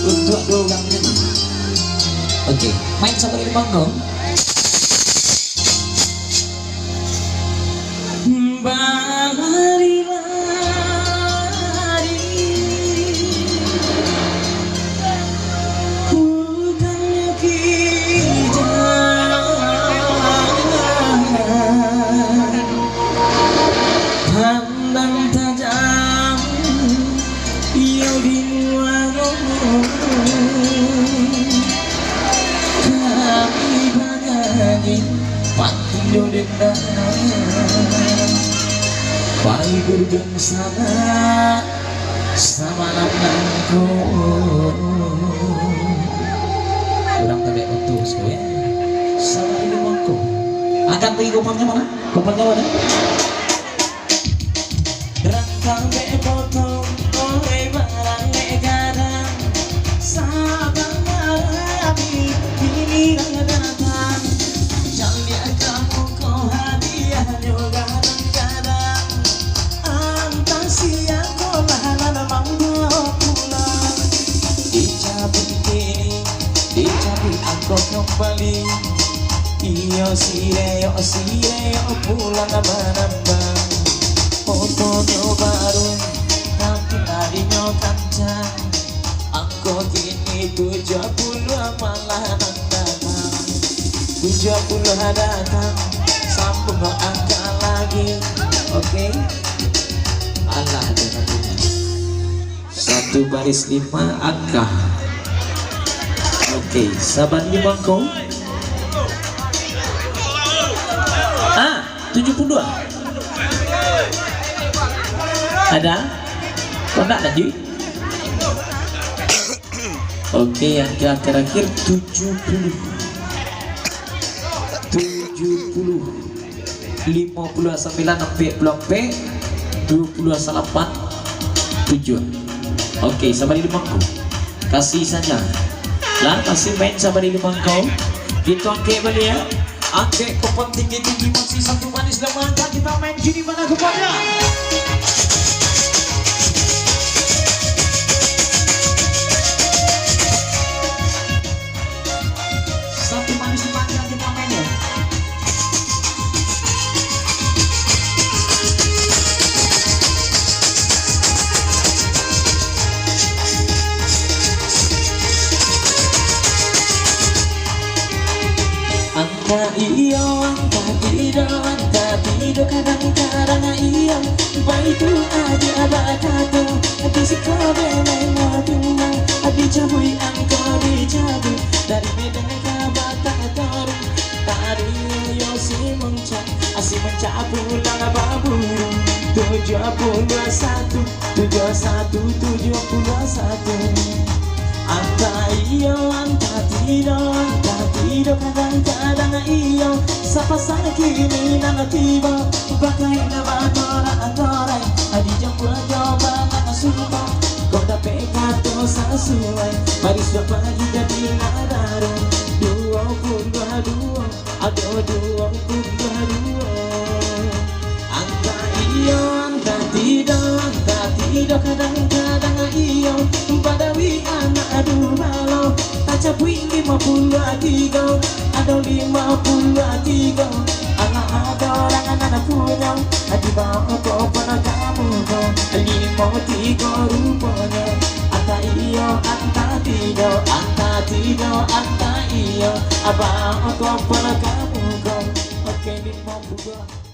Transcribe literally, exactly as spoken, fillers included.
Untuak duo urang tadi. Oke, main samo di mangko. Balari-lari, bukannyo kijang, pandang tajam, iyo di muaro. Kami banyanyi, patuju dendam. Baik guru dan sanak, samalam nangko. Urang tabek oto, eh. Sama di mangko. Angkat lagi gopangnya mana? Gopangnya mana? Rantang dek potong, oi barang dek gadang. Sabar marabi, kini lah datang. Caliak ka muko hadiahnyo gadang-gadang. Antah sia ko lah nan mambao pulang. Dicabuik kini, dicabuik angko kambali. Iyo, si Leo, si Leo pulang manambang. Otonyo baru, tapi ladinyo kancang. Angko kini tujuah puluah malah nan datang. Tujuah puluah datang, sambuang angka lagi. Oke. Alah, jangan lupa. Satu baris lima angka. Oke, saban di mangko. Ah, tujuah puluah. Ada? Kau nak lagi? Oke, angka terakhir tujuah puluah. Tujuah puluah. Limo puluah sambilan, ampek puluah ampek, duo puluah salapan, tujuah. Oke, sabar di mangko. Kasih saja. Lah, kasih main sabar di mangko. Kito angkek baliak, ya. Angkek kopang tinggi-tinggi, masih satu manis lamang. Kita main kini mana kopangnya? Satu manis mangga kita main, ya. Antah iyo, antah tidak, antah tidak, kadang-kadang iyo. Baitu aja bakato, di siko denai matumbang, dicabuik angko dicabuik, dari Medan ka Batang Toru. Tadi iyo si Muncak, si Muncak pulang baburu. Tujuah puluah satu, tujuah satu, tujuah puluah satu. Antah iyo, antah tidak, antah tidak, kadang-kadang iyo. Sapasang kini nan tibo, bakain batorak-torai, di jambu jo balang sumpah. Kok dapek kato sasuai, baris dua pagi jadi nadaro. Duo puluah duo, ado duo puluah duo. Antah iyo, antah tidak, antah tidak, kadang-kadang iyo. Badawi anak adu balo, tacabuik limo puluah tigo, ado limo puluah tigo. Alah, ado urang nan punyo, dibaok ko pono kamu ko, limo tigo ruponyo. Antah iyo, antah tidak, antah tidak, antah iyo, baok ko pono kamu ko. Oke, limo puluah.